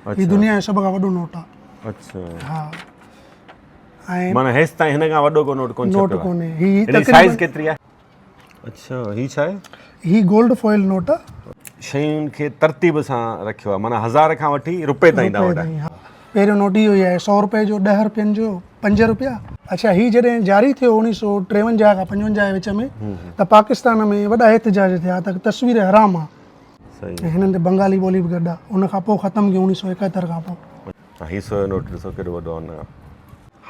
هي دنيا جو سڀ کان وڏو نوٽ آ. اڇا. ها. ۽ معنيٰ هيستائين هن کان وڏو ڪو نوٽ ڪونه ڇپيو آ. نوٽ ڪونهي. هي هن جي سائيز ڪيتري آهي؟ اڇا هي ڇا آهي؟ هي گولڊ فوائل نوٽ آ. شين کي ترتيب سان رکيو آهي معنيٰ هزار کان وٺي رپئي تائين توهان وٽ آهي. پهريون نوٽ اهو ئي آهي سو رپئي جو 10 رپين جو 5 رپيا. اڇا هي جڏهن جاري ٿيو اوڻيهه سو ٽيونجاهه کان پنجونجاهه جي وچ ۾ ته پاڪستان ۾ وڏا احتجاج ٿيا ته تصوير حرام آ ۽ هنن تي بنگالي ٻولي به گڏ آ ان کان پوء ختم ڪيو اوڻيهه سو ايڪهتر کان پوء. هي سو جو نوٽ ڏسو ڪيڏو وڏو آ ان کان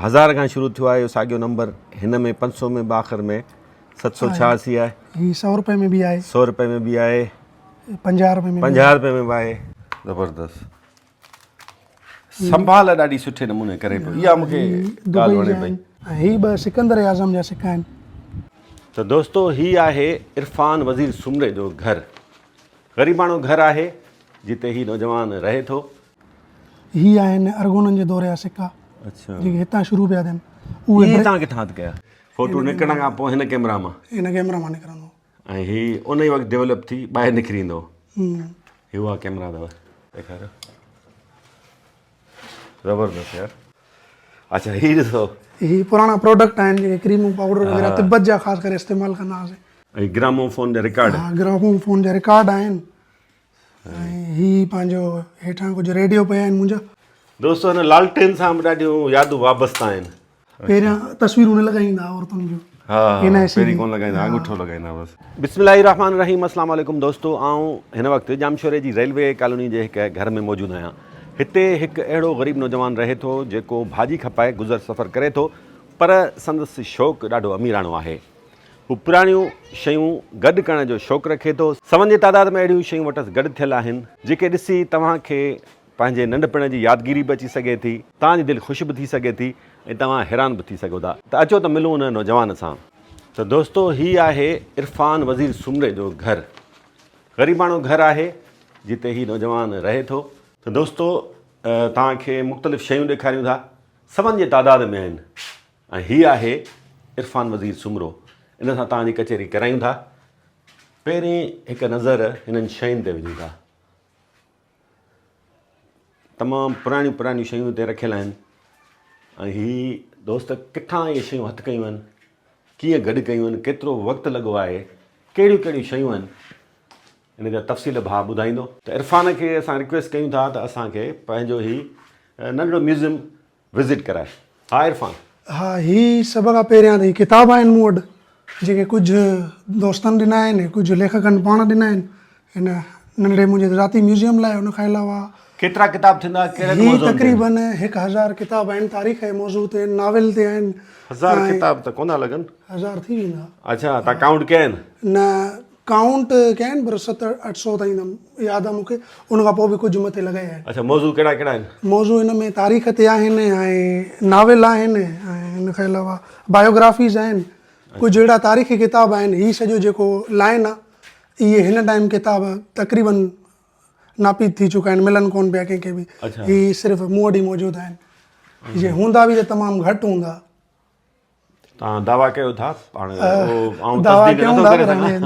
هزار کان شروع ٿيو آهي اهو ساڳيو نمبر هن ۾ 500 ۾ به آخر ۾ 786 آهي. هي سو رپئي ۾ به آهي. سو رپئي ۾ به آهي. 50 رپئي ۾ 50 رپئي ۾ به آهي. زبردست سنڀال ڏاڍي سٺي نموني ڪري پيو اها مونکي ڳالهه وڻي پئي. ۽ هي ٻه سڪندر اعظم جا سڪا آهن. ته دوستو هي آهي عرفان وزير سومري جو گهر. غريباڻو گهر آهي جتي هي نوجوان رهي ٿو. هي آهن ارغونن جي دور جا سڪا. اڇا. جيڪي هتان شروع پيا ٿين. اهي هتان ڪٿان هٿ ڪيا؟ فوٽو نڪرڻ کان پوء هن ڪيمرا مان. هن ڪيمرا مان نڪرندو. ۽ هي ان ئي وقت ڊيولپ ٿي ٻاهر نڪري ايندو. هي اها ڪيمرا اٿو ڏيکاريو. زبردست يار. اڇا هي ڏسو. هي پراڻا پروڊڪٽ آهن جيڪي ڪريمون پائوڊر وغيره تبت جا خاص ڪري استعمال ڪندا هئاسين. ۽ گرامو فون جا رڪارڊ. ها گرامو فون جا رڪارڊ آهن. ۽ هي پنهنجو هيٺان ڪجهه ريڊيو پيا آهن منهنجا. دوستو هن لالٽين سان به ڏاڍيون يادون وابسته آهن. پهريان تصويرون نه لڳائيندا هئا عورتن جون. ها پهرين ڪونه لڳائيندا هئا انگوٺو لڳائيندا هئا بس. بسم الله الرحمٰن الرحيم اسلام عليڪم دوستو آئون هن وقت ڄامشوري جي ريلوي ڪالوني جي هڪ گهر ۾ موجود آهيان هتي هڪ اهڙو غريب نوجوان رهي ٿو جيڪو ڀاڄي کپائي گذر سفر ڪري ٿو پر سندس شوق ڏاڍو اميراڻو آهي هو پراڻيون شيون گڏ ڪرڻ جو شوق رکي ٿو. سون جي تعداد ۾ اهڙيون شيون وٽس گڏ ٿيل آهن، جيڪي ڏسي توهان کي پنهنجي ننڍپڻ جي يادگيري به اچي سگهي ٿي، توهان جي دل خوش به ٿي سگهي ٿي ۽ توهان حيران به ٿي سگهو ٿا ته اچو ته ملون ان نوجوان سان. ته دوستو هي آهي عرفان وزير سومري جو گهر. غريباڻو گهر آهي جتي هي نوجوان رهي ٿو. ته دوستو توهان کي مختلف شيون ڏيکاريون ٿا، سون جي تعداد ۾ آهن. ۽ هي آهي عرفان وزير سومرو ان سان توهان جي ڪچهري ڪرايون ٿا. پهرين هڪ نظر هنن شين تي وجهون ٿا. تمام پراڻيون پراڻيون شيون هتي رکيل آهن ۽ هي دوست ڪٿان اهي شيون هٿ ڪيون آهن ڪيئن گڏ ڪيون آهن ڪيترو وقت لڳو آهي ڪهڙيون ڪهڙيون شيون آهن ان جا تفصيل ڀاء ٻڌائيندو. ته عرفان کي اسان رڪويسٽ ڪيون ٿا ته اسان کي پنهنجو هي ننڍڙو ميوزيم وزٽ ڪرائي. ها عرفان. ها هي سڀ کان پهريان ته هي ڪتاب آهن مون وٽ جيڪي ڪجهه دوستن ڏنا آهن ۽ ڪجهه ليکڪن پاڻ ڏنا آهن هن ننڍڙي منهنجي ذاتي ميوزيم لاء ان کان علاوه ڪيترا ڪتاب ٿيندا ڪهڙن هي موضوعن تي؟ تقريبن 1000 ڪتاب آهن تاريخ جي موضوع تي آهن ناول تي آهن هزار ڪتاب ته ڪونه ٿا لڳن. هزار ٿي ويندا. اڇا تان ڪائونٽ ڪيا آهن؟ نه ڪائونٽ ڪيا آهن پر ست اٺ سو تائين ته ياد آهي مون کي ان کان پوء به ڪجهه مٿي لڳايا آهن. اڇا موضوع ڪهڙا ڪهڙا آهن؟ موضوع ان ۾ تاريخ تي آهن ۽ ناول آهن ۽ ان کان علاوه بايوگرافيز آهن ڪجهه اهڙا تاريخي ڪتاب آهن هي سڄو جيڪو لائن آهي اهي هن ٽائيم ڪتاب تقريبن ناپيد ٿي چڪا آهن ملن ڪون پيا ڪنهن کي به هي صرف مون وٽ ئي موجود آهن جي هوندا به ته تمام گهٽ هوندا. توهان دعويٰ ڪيو ٿا پاڻ اهو آئون تصديق نٿو ڪري سگهان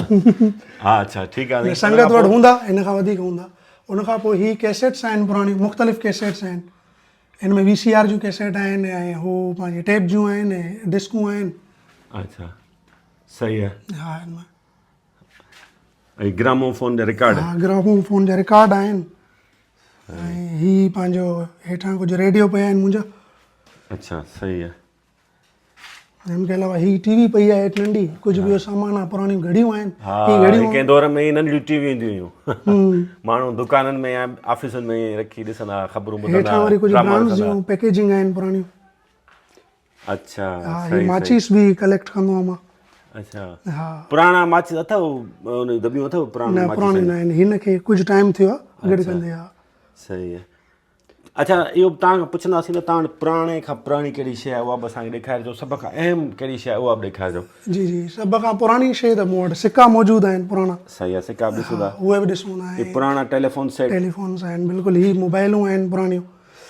ها اڇا ٺيڪ آهي سنگت وٽ هوندا ان کان وڌيڪ هوندا ان کان پوء هي ڪيسيٽس آهن پراڻيون مختلف ڪيسيٽس آهن ان ۾ وي سي آر جون ڪيسيٽ آهن ۽ هو پنهنجي ٽيپ جون آهن ۽ ڊسڪون آهن اڇا صحيح آهي ها ان ۾ ۽ گرامو فون جا رڪارڊ ها گرامو فون جا رڪارڊ آهن ۽ هي پنهنجو هيٺان ڪجهه ريڊيو پيا آهن منهنجا اڇا صحيح آهي ان کان علاوه هي ٽي وي پئي آهي هيٺ ننڍي ڪجهه ٻيو سامان آهي پراڻيون گهڙيون آهن ها ڪنهن دور ۾ ننڍڙيون ٽي وي اينديون هيون ماڻهو دڪانن ۾ يا آفيسن ۾ رکي ڏسندا هئا خبرون ٻڌندا هيٺان وري ڪجهه برانڊز جون پيڪيجنگ آهن پراڻيون اڇا ها هي ماچيس به ڪليڪٽ ڪندو آهيان مان اڇا ها پراڻا ماچيس اٿو ان دٻيون اٿو پراڻا نه پراڻيون نه آهن هن کي ڪجهه ٽائيم ٿيو آهي گڏ ڪندي ها صحيح آهي اڇا اهو به توهان کان پڇنداسين ته توهان وٽ پراڻي کان پراڻي ڪهڙي شيء آهي اها به اسان کي ڏيکارجو سڀ کان اهم ڪهڙي شيء آهي اها به ڏيکارجو. جي جي سڀ کان پراڻي شيء ته مون وٽ سڪا موجود آهن پراڻا. صحيح آهي سڪا به ڏسون ٿا. اهي به ڏسون ٿا هي پراڻا ٽيليفون سيٽ. ٽيليفونس آهن بلڪل هي موبائلون آهن پراڻيون.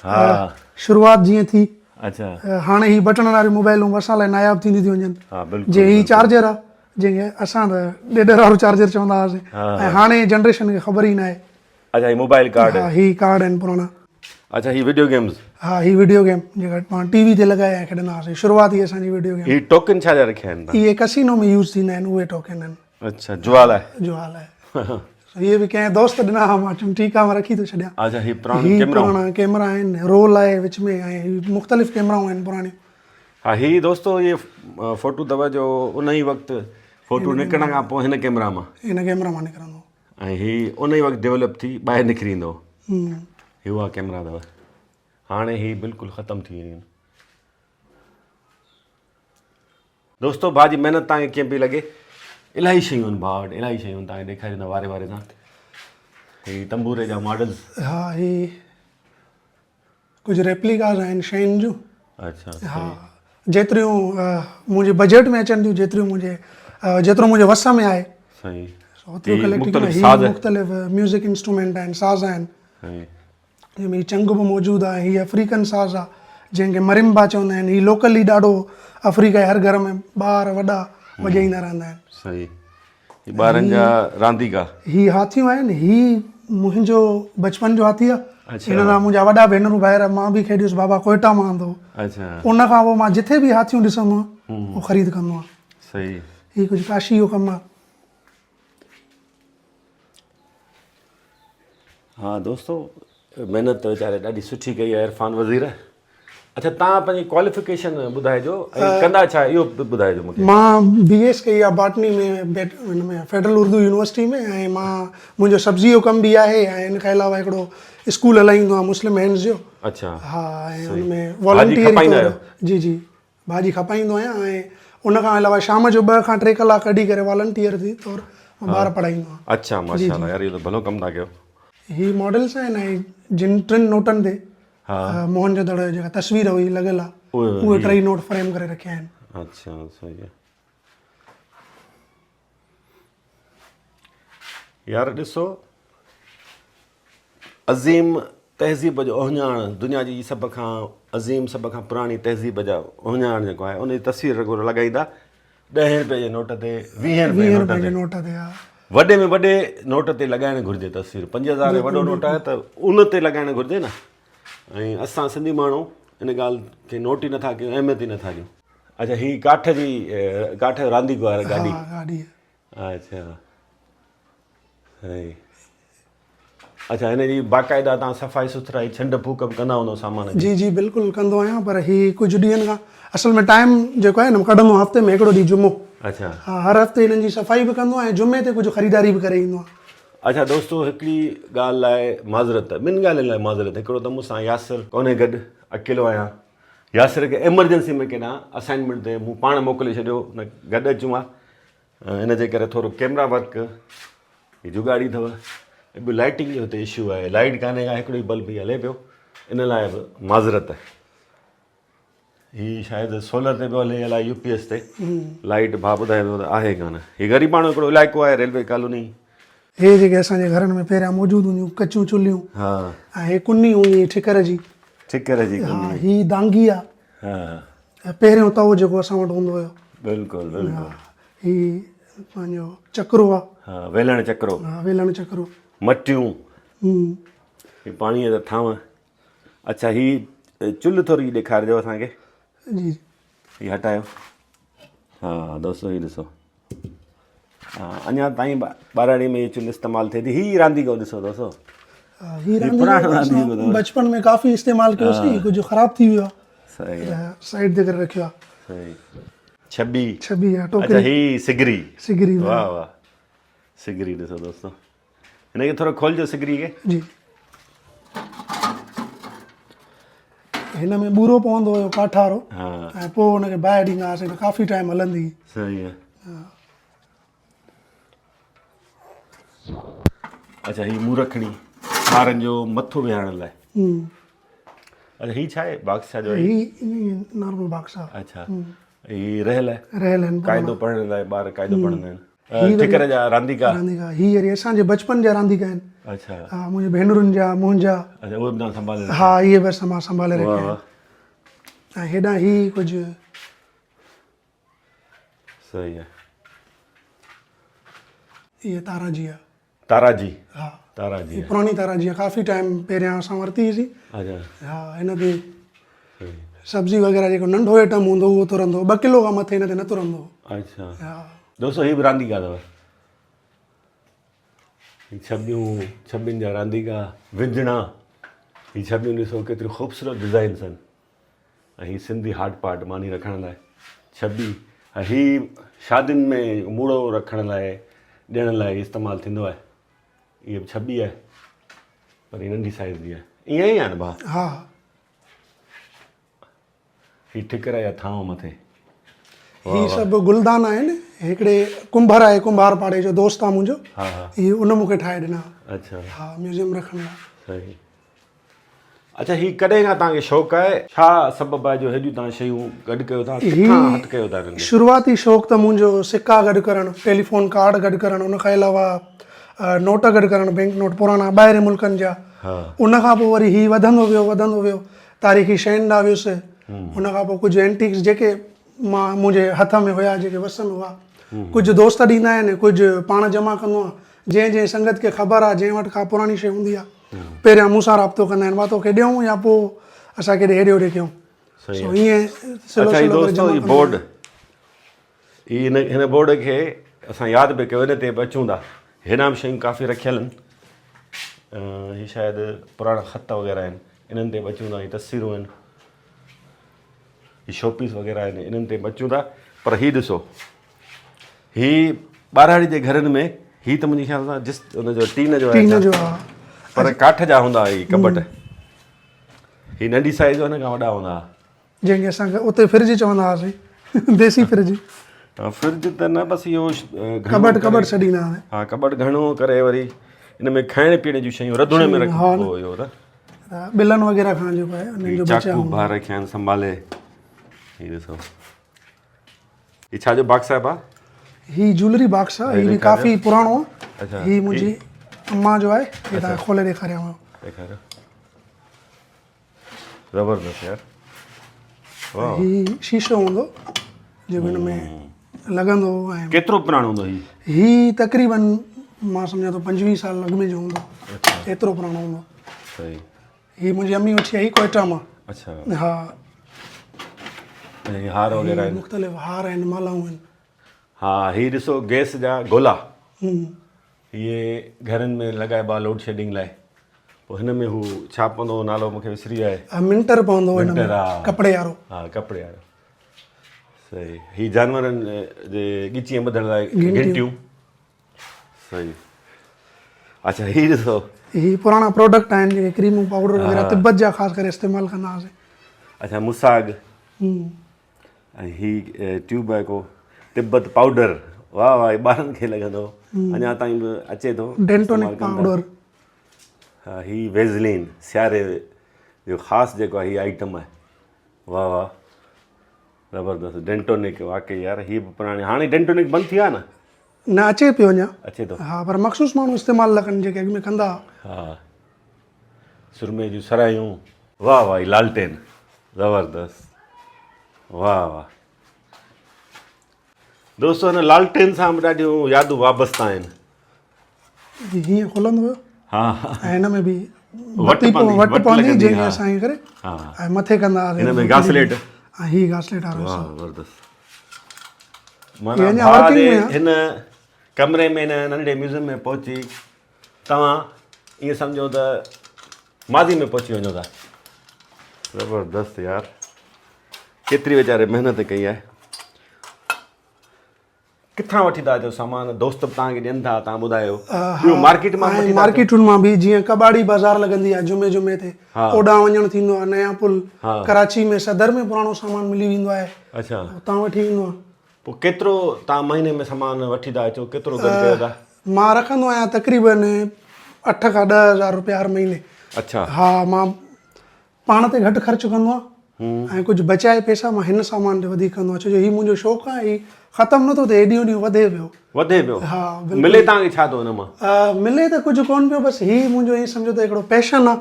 ها شروعات جيئن ٿي. اڇا هاڻي هي بٽڻن واريون موبائلون اسان لاء ناياب ٿينديون ٿيون وڃن. ها بلڪل. جي هي چارجر آهي جنهن کي اسان ته ڏيڏر وارو چارجر چوندا هئاسين ۽ هاڻي جنريشن کي خبر ئي ناهي. اڇا هي موبائل ڪارڊ. ها هي ڪارڊ آهن پراڻا. اڇا هي وڊيو گيمز. ها هي وڊيو گيم جيڪا پاڻ ٽي وي تي لڳائي ۽ کيڏندا هئاسين شروعات ئي اسان جي وڊيو گيم. هي ٽوڪن ڇا جا رکيا آهن تهان. اهي ڪسينو ۾ يوز ٿيندا آهن اهي ٽوڪن آهن. اڇا جوا لاء. جوا لاء اهي به ڪنهن دوست ڏنا هئا مان چيم ٺيڪ آهي مان رکي ٿو ڇڏيان. اڇا هي پراڻيون ڪيمرائون. هي پراڻا ڪيمرا آهن رول آهي وچ ۾ ۽ هي مختلف ڪيمرائون آهن پراڻيون. ها هي دوستو اهي فوٽو اٿو جو ان ئي وقت فوٽو نڪرڻ کان پوء هن ڪيمرا مان. هن ڪيمرا مان نڪرندو. ۽ هي ان ئي وقت ڊيولپ ٿي ٻاهر نڪري ايندو هو. هي اها ڪيمرا اٿو. هاڻي هي بلڪل ختم ٿي ويون آهن. دوستو ڀاء جي محنت توهان کي ڪيئن پئي لڳي؟ الاهي شيون آهن ڀاء وٽ الاهي شيون آهن توهان کي ڏيکاريندا واري واري سان. هي تنبوري جا ماڊلز. ها هي ڪجهه ريپليڪاز آهن شين جون. اڇا ها جيتريون منهنجي بجيٽ ۾ اچن ٿيون جيتريون منهنجي جيترو منهنجي وس ۾ آهي صحيح اوترو ڪليڪٽ ڪيو. هي مختلف ميوزڪ انسٽرومينٽ آهن ساز آهن صحيح جنهن ۾ هي چنگ به موجود آهي هي افريڪن ساز آهي جنهن کي مرمبا چوندا آهن هي لوڪلي ڏاڍو افريڪا جي هر گهر ۾ ٻار وڏا وڄائيندا رهندا آهن. صحيح هي ٻارن جا رانديڪا. هي هاٿيون آهن هي منهنجو بچپن جو هاٿي آهي هن سان منهنجا وڏا ڀينرون ڀائر مان به کيڏيس بابا ڪوئيٽا مان آندو هو ان کان پوء مان جٿي به هاٿيون ڏسندو آهيان اهو خريد ڪندو آهيان. صحيح هي ڪجهه ڪاشي جو ڪم آهي. ها دوستو محنت ته ويچاري ڏاڍي سٺي ڪئي آهي عرفان وزير. اڇا تان پنهنجي ڪواليفڪيشن ٻڌائجو ۽ ڪندا ڇا اهو به ٻڌائجو مونکي. مان بي ايس ڪئي آهي باٽني ۾ هن ۾ فيڊرل اردو يونيورسٽي ۾ ۽ مان منهنجو سبزي جو ڪم به آهي ۽ ان کان علاوه هڪڙو اسڪول هلائيندو آهيان مسلم هينڊز جو. اڇا ها ۽ ان ۾ والنٽيئر طور جي جي ڀاڄي کپائيندو آهيان ۽ ان کان علاوه شام جو 2 کان 3 ڪلاڪ ڪڍي ڪري والنٽيئر ٿي طور مان ٻار پڙهائيندو آهيان. اڇا ماشاءالله يار اهو ته ڀلو ڪم ٿا ڪيو. هي ماڊلز آهن ۽ جن ٽن نوٽن تي موهن جو دڙو جي جيڪا تصوير هئي لڳل آهي اهي ٽئي نوٽ فريم ڪري رکيا آهن. اڇا صحيح آهي. يار ڏسو عظيم تهذيب جو اهڃاڻ دنيا جي سڀ کان عظيم سڀ کان پراڻي تهذيب جا اهڃاڻ جيڪو آهي ان جي تصوير رڳو لڳائيندا ڏهين روپئي جي نوٽ تي ويهين روپئي جي نوٽ تي وڏي ۾ وڏي نوٽ تي لڳائڻ گهرجي تصوير 5000 جو وڏو نوٽ آهي ته ان تي لڳائڻ گهرجي نه ۽ اسان سنڌي ماڻهو ان ڳالهه کي نوٽ ئي نٿا ڪيون اهميت ئي نٿا ڏيون اچا هي ڪاٺ جي ڪاٺ جو رانديڪو آهي گاڏي گاڏي اچا صحيح اچا هن جي باقاعده تان صفائي سٿرائي ڇنڊ ڦوڪ به ڪندا هوندو سامان جي جي بلڪل ڪندو آهيان پر هي ڪجهه ڏينهن کان اصل ۾ ٽائيم جيڪو آهي نه ڪڍندو آهيان هفتي ۾ هڪڙو ڏينهن جمعو اچا ها هر هفتي هنن جي صفائي به ڪندو آهيان ۽ جمعي تي ڪجهه خريداري به ڪري ايندو آهيان. اچا دوستو هڪڙي ڳالهه لاء معذرت ٻن ڳالهين لاء معذرت هڪڙو ته مون سان ياسر ڪونهي گڏ اڪيلو آهيان ياسر کي ايمرجنسي ۾ ڪيڏانهن اسائنمينٽ تي مون پاڻ موڪلي ڇڏيو نه گڏ اچون ها ان جي ڪري ٿورو ڪيمرا ورڪ هي جگاڙي اٿو ۽ ٻيو لائٽنگ جو هتي اشو آهي لائٽ ڪانهي ڪا هڪڙو ئي بلب هي هلي پيو ان لاء به معذرت هي شايد سولر تي پيو هلي الائي يو پي ايس تي لائٽ ڀاء ٻڌائي پيو ته آهي ڪانه هي غريباڻو هڪڙو علائقو آهي ريلوي ڪالوني. هي جيڪي اسان جي گهرن ۾ پهريان موجود هونديون ڪچيون چلهيون ها ۽ هي ڪني هوندي هئي ٺڪر جي. ٺڪر جي ڪني. ها هي دانگي آ. ها. ۽ پهريون تئو جيڪو اسان وٽ هوندو هيو. بلڪل بلڪل. هي پنهنجو چڪرو آ. ها ويلڻ چڪرو. ها ويلڻ چڪرو. مٽيون. هي پاڻيء جا ٿانو. اڇا هي چلهه ٿوري ڏيکارجو اسان کي. جي. هي هٽايو. ها دوستو هي ڏسو. ها اڃا تائين ٻهراڙي ۾ هي چلهه استعمال ٿئي ٿي. هي رانديڪو ڏسو دوستو. هي رانديڪو بچپن ۾ ڪافي استعمال ڪيوسين ڪجهه خراب ٿي ويو آ. صحيح. سائيڊ تي ڪري رکيو آ. صحيح. ڇٻي. ڇٻي ها ٽوڪري. اڇا هي سگري. سگري واهه واهه سگري ڏسو دوستو. هن کي ٿورو کولجو سگري کي. جي. هن ۾ ٻورو پوندو هيو ڪاٺارو. ها. ۽ پوء هن کي باهه ڏيندا هئاسين ته ڪافي ٽائيم هلندي هئي. صحيح آهي. اڇا هي مورکڻي ٻارن جو مٿو ويهارڻ لاء. اڇا هي ڇا آهي باڪس ڇا جو آهي؟ هي نارمل باڪس آهي. اڇا هي رهيل آهي. رهيل آهن. قاعدو پڙهڻ لاء ٻار قاعدو پڙهندا آهن. ٺڪر جا رانديڪا. رانديڪا هي وري اسان جي بچپن جا رانديڪا آهن. اڇا. ها منهنجي ڀينرن جا منهنجا. اڇا اهي به توهان سنڀالي رکيا. ها اهي به اسان مان سنڀالي رکيا آهن. ۽ هيڏانهن هي ڪجهه. صحيح آهي. اهي تاراجي آهي. تاراجي. ها. تاراجي هي پراڻي تاراجي آهي ڪافي ٽائيم پهريان اسان ورتي هئي سي. اچا. ها هن تي سبزي وغيره جيڪو ننڍو آئٽم هوندو اهو ترندو هو 2 ڪلو کان مٿي هن تي نه ترندو هو. اچا. ها. دوستو هي به رانديڪا اٿو. هي ڇٻيون، ڇٻين جا رانديڪا، وجهڻا. هي ڇٻيون ڏسو ڪيتريون خوبصورت ڊزائنس آهن. ۽ هي سنڌي هاٽ پاٽ ماني رکڻ لاء ڇٻي ۽ هي شادين ۾ موڙو رکڻ لاء ڏيڻ لاء استعمال ٿيندو آهي. هي به ڇٻي آهي پر هي ننڍي سائيز جي آهي. ائين ئي آهي نه ڀاء؟ ها. هي ٺڪر يا ٿانو مٿي. هي سڀ گلدان آهن. هڪڙي ڪنڀر آهي ڪنڀار پاڙي جو دوست آهي منهنجو. ها ها. هي ان مون کي ٺاهي ڏنا. اڇا. ها ميوزيم رکڻ لاء. صحيح. اڇا هي ڪڏهن کان توهان کي شوق آهي؟ ڇا سبب آهي جو هيڏيون توهان شيون گڏ ڪيو ٿا؟ ڪٿان هٿ ڪيو ٿا انهن کي؟ شروعاتي شوق ته منهنجو سڪا گڏ ڪرڻ، ٽيليفون ڪارڊ گڏ ڪرڻ، ان کان علاوه نوٽ گڏ ڪرڻ، بينڪ نوٽ پراڻا ٻاهرين ملڪن جا. ان کان پوء وري هي وڌندو ويو وڌندو ويو تاريخي شين ڏانهن ويس. ان کان پوء ڪجهه اينٽيڪس جيڪي مان منهنجي هٿ ۾ هيا جيڪي وس ۾ هئا. ڪجهه دوست ڏيندا آهن ڪجهه پاڻ جمع ڪندو آهيان. جنهن جنهن سنگت کي خبر آهي جنهن وٽ ڪا پراڻي شيء هوندي آهي پهريان مون سان رابطو ڪندا آهن وا توکي ڏيون يا پوء اسان ڪيڏي هيڏي هوڏي ڪيون سو ائين سلو اچا هي سلو ڪري دوستو جمع هي ڪندو بورڊ آهيان. هي هن هن بورڊ کي اسان ياد به ڪيو ان تي به اچون ٿا هيڏانهن به شيون ڪافي رکيل آهن هي شايد پراڻا خط وغيره آهن انهن تي به اچون ٿا هي تصويرون آهن هي شو پيس وغيره آهن انهن تي به اچون ٿا پر هي ڏسو هي ٻهراڙي جي گهرن ۾ هي ته منهنجي خيال سان جس ان جو ٽين جو ٽين جو آ پر ڪاٺ جا هوندا هي ڪٻٽ هي ننڍي سائيز جو هن کان وڏا هوندا جنهن کي اسان اتي فرج چوندا هئاسين ديسي فرج فرج ته نه بس اهو ڪٻٽ ڪٻٽ سڏيندا هئاسين ها ڪٻٽ گهڻو ڪري وري ان ۾ کائڻ پيئڻ جون شيون رڌڻي ۾ رکبو هيو ته ٻلن وغيره کان جيڪو آهي انهن جو بچاء چاقو ڀا رکيا آهن سنڀالي هي ڏسو هي ڇا جو باڪس آهي ڀا؟ هي جولري باڪس آهي هي به ڪافي پراڻو آهي هي منهنجي اما جو آهي هي توهان کي کولي ڏيکاريانو ڏيکاريو زبردست يار واهه هي شيشو هوندو جيڪو هن ۾ لڳندو هو ۽ ڪيترو پراڻو هوندو هي هي تقريبن مان سمجهان ٿو 25 سال اڳ ۾ جو هوندو ايترو پراڻو هوندو صحيح هي منهنجي امي وٺي آئي ڪوئٽا مان. اڇا. ها. ۽ هار وغيره آهن. مختلف هار آهن مالائون آهن. ها هي ڏسو گئس جا گولا. هي گهرن ۾ لڳائبا لوڊ شيڊنگ لاء. پوء هن ۾ هو ڇا پوندو هو نالو مونکي وسري ويو آهي. منٽر پوندو هو هن ۾ ڪپڙي وارو. ها ڪپڙي وارو. صحيح هي جانورن جي ڳچيء ٻڌڻ لاء گهنٽيون. صحيح اچھا هي ڏسو هي پراڻا پروڊڪٽ آهن جيڪي ڪريمون پائوڊر وغيره تبت جا خاص ڪري استعمال ڪندا هئاسين اچھا مساگ ۽ هي ٽيوب آهي ڪو تبت پائوڊر واهه واهه ٻارن کي لڳندو اڃا تائين به اچي ٿو ڊينٽونڪ پائوڊر ها هي ويزلين سياري جو خاص جيڪو آهي هي آئٽم آهي واهه واهه زبردست ڊينٽونڪ واقعي يار هي به پراڻي هاڻي ڊينٽونڪ بند ٿي ويو آهي نه نه اچي پيو اڃا اچي ٿو ها پر مخصوص ماڻهو استعمال نه ڪن جيڪي اڳ ۾ ڪندا ها سرمي جون سرايون واهه واهه هي لالٽين زبردست واهه واهه دوستو هن لالٽين سان به ڏاڍيون يادون وابسته آهن هي هيئن کلندو هيو ها ۽ هن ۾ به وٽ وٽ پوندي جنهن کي اسان ائين ڪري ۽ مٿي ڪندا هئاسين هن ۾ گاسليٽ ۽ هي گاسليٽ وارو واهه زبردست معنيٰ ڀاء جي هن ڪمري ۾ هن ننڍڙي ميوزيم ۾ پهچي توهان ائين سمجهو ته ماضي ۾ پهچي وڃو ٿا زبردست يار ڪيتري ويچاري محنت ڪئي آهي ڪٿان وٺي ٿا اچو سامان دوست به توهان کي ڏين ٿا توهان ٻڌايو ٻيو مارڪيٽ مان وٺي ٿا مارڪيٽن مان به جيئن ڪٻاڙي بازار لڳندي آهي جمعي جمعي تي اوڏانهن وڃڻ ٿيندو آهي نيا پل ڪراچي ۾ صدر ۾ پراڻو سامان ملي ويندو آهي اڇا اتان وٺي ايندو آهيان پوء ڪيترو توهان مهيني ۾ سامان وٺي ٿا اچو ڪيترو گڏ ڪيو ٿا مان رکندو آهيان تقريبن 8 کان 10000 روپيا هر مهيني اڇا ها مان پاڻ تي گهٽ خرچ ڪندو آهيان ۽ ڪجهه بچائي پئسا مان هن سامان تي وڌيڪ ڪندو آهيان ڇو جو هي منهنجو شوق آهي هي ختم نٿو ٿئي ڏينهون ڏينهن وڌي پيو. وڌي پيو؟ ها بلڪل. ملي توهان کي ڇا ٿو ان مان؟ ملي ته ڪجهه ڪونه پيو بس هي منهنجو ائين سمجهو ته هڪڙو پيشن آهي.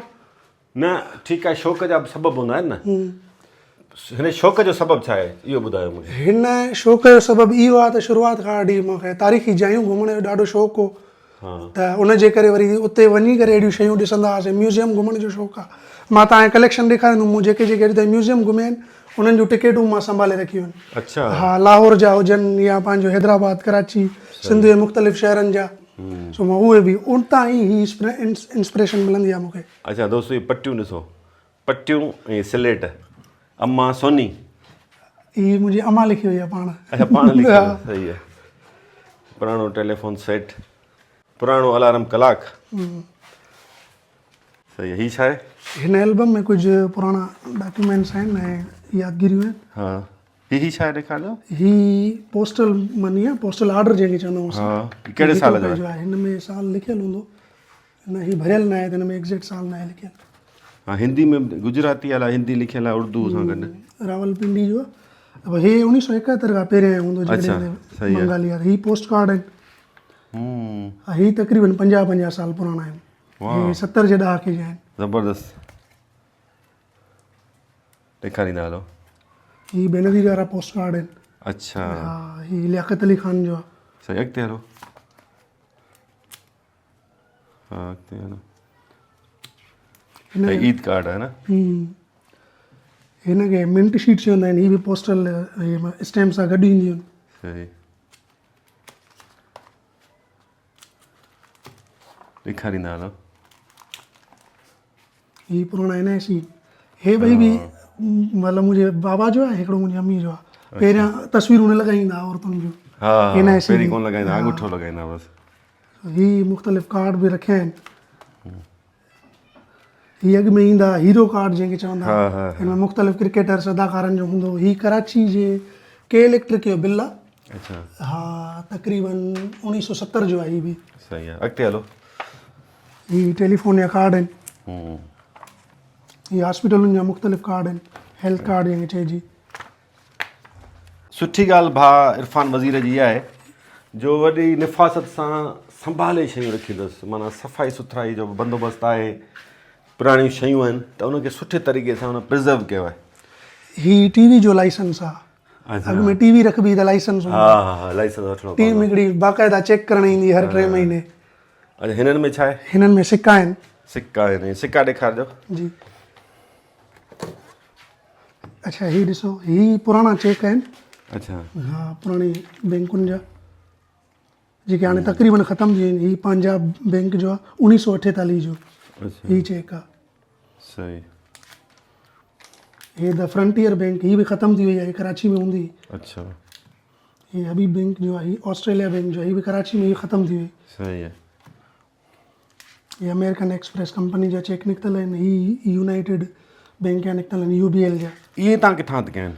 نه ٺيڪ آهي شوق جا به سبب هوندا آهن نه هن شوق جو سبب ڇا آهي اهو ٻڌايو مون کي. هن شوق جو سبب اهو آهي ته شروعات کان وٺي مون کي تاريخي جايون گهمڻ جو ڏاڍو شوق هو. ته ان جي ڪري وري اتي وڃي ڪري اهڙيون شيون ڏسندا هئاسين. ميوزيم گهمڻ جو شوق آ. مان توهان کي ڪليڪشن ڏيکاريندم مون جيڪي جيڪي اڄ تائين ميوزيم گهميا آهن انهن جون ٽڪيٽون مان سنڀالي رکيون آهن. اڇا. ها لاهور جا هجن يا پنهنجو حيدرآباد، ڪراچي، سنڌ جي مختلف شهرن جا سو مان اهي به اتان ئي هي انسپريشن ملندي آ مون کي. اڇا دوستو هي پٽيون ڏسو پٽيون ۽ سليٽ اما سوني. هي منهنجي اما لکي هئي پاڻ. اڇا پاڻ لکي هئي صحيح آهي. پراڻو ٽيليفون سيٽ پراڻو الارم ڪلاڪ صحيح آهي. هي ڇا آهي؟ هن البم ۾ ڪجهه پراڻا ڊاڪيومينٽس آهن ۽ يادگيريون آهن. ها هي هي ڇا آهي ڏيکارجو. هي پوسٽل مني آهي پوسٽل آرڊر جنهن کي چوندا آهيون اسان. ها هي ڪهڙي سال جو آهي؟ هن ۾ سال لکيل هوندو. نه هي ڀريل ناهي ته هن ۾ ايگزيڪٽ سال ناهي لکيل. ها هندي ۾ گجراتي الاء هندي لکيل آهي اردو سان گڏ. راولپنڊي جو آهي هي اوڻيهه سو ايڪهتر کان پهريان آيو هوندو جيڪڏهن بنگالي آهي هي پوسٽ ڪارڊ آهن. هي تقريبن 50 50 سال پراڻا آهن. هي 70 جي ڏهاڪي جا آهن. زبردست ڏيکاريندا هلو. هي بينظير وارا پوسٽ ڪارڊ آهن. اڇا ها هي لياقت علي خان جو آهي. صحيح اڳتي هلو. ها اڳتي هلو. هي عيد ڪارڊ آهي نه. هن کي منٽ شيٽ چوندا آهن. هي به پوسٽل اسٽيمپ سان گڏ اينديون آهن. صحيح ڏيکاريندا هلو. هي پراڻا اين آء سي هي ٻئي به مطلب منهنجي بابا جو آهي هڪڙو منهنجي امي جو آهي. پهريان تصويرون نه لڳائيندا عورتن جون. ها پهرين ڪونه لڳائيندا آڱوٺو لڳائيندا بس. هي مختلف ڪارڊ به رکيا آهن. هي اڳ ۾ ايندا هيرو ڪارڊ جنهن کي چوندا هن ۾ مختلف ڪرڪيٽرس اداڪارن جو هوندو. هي ڪراچي جي ڪي اليڪٽرڪ جو بل آهي. اڇا ها تقريبن 1970 جو آهي هي به. صحيح آهي اڳتي هلو. هي ٽيليفون جا ڪارڊ آهن. هي هاسپيٽلن جا مختلف ڪارڊ آهن هيلٿ ڪارڊ جنهن کي چئجي. سٺي ڳالهه ڀاء عرفان وزير جي اها آهي جو وڏي نفاست سان سنڀالي شيون رکيون اٿس معنيٰ صفائي سٿرائي جو به بندوبست آهي پراڻيون شيون آهن ته ان کي سٺي طريقي سان ان پرزرو ڪيو آهي. هي ٽي وي جو لائسنس آ. اڳ ۾ ٽي وي رکبي ته لائسنس هوندو. ها ها لائسنس وٺڻو پوندو. ٽيم هڪڙي باقاعده چيڪ ڪرڻ ايندي هر 3 مهيني. اڇا هنن ۾ ڇا آهي؟ هنن ۾ سڪا آهن. سڪا آهن سڪا ڏيکارجو. جي اڇا هي ڏسو هي پراڻا چيڪ آهن. اڇا ها پراڻي بينڪن جا جيڪي هاڻي تقريبن ختم ٿي ويا آهن. هي پنجاب بينڪ جو آهي 1948 جو هي چيڪ آهي. صحيح هي the frontier bank هي به ختم ٿي وئي آهي ڪراچي ۾ هوندي. اڇا هي حبيب بينڪ جو آهي هي آسٽريليا بينڪ جو آهي هي به ڪراچي ۾ هي ختم ٿي وئي. صحيح آهي. هي آمريڪن ايڪسپريس ڪمپني جا چيڪ نڪتل آهن هي يونائيٽيڊ بينڪ جا نڪتل آهن يو بي ايل جا. اهي تان ڪٿان هٿ ڪيا آهن؟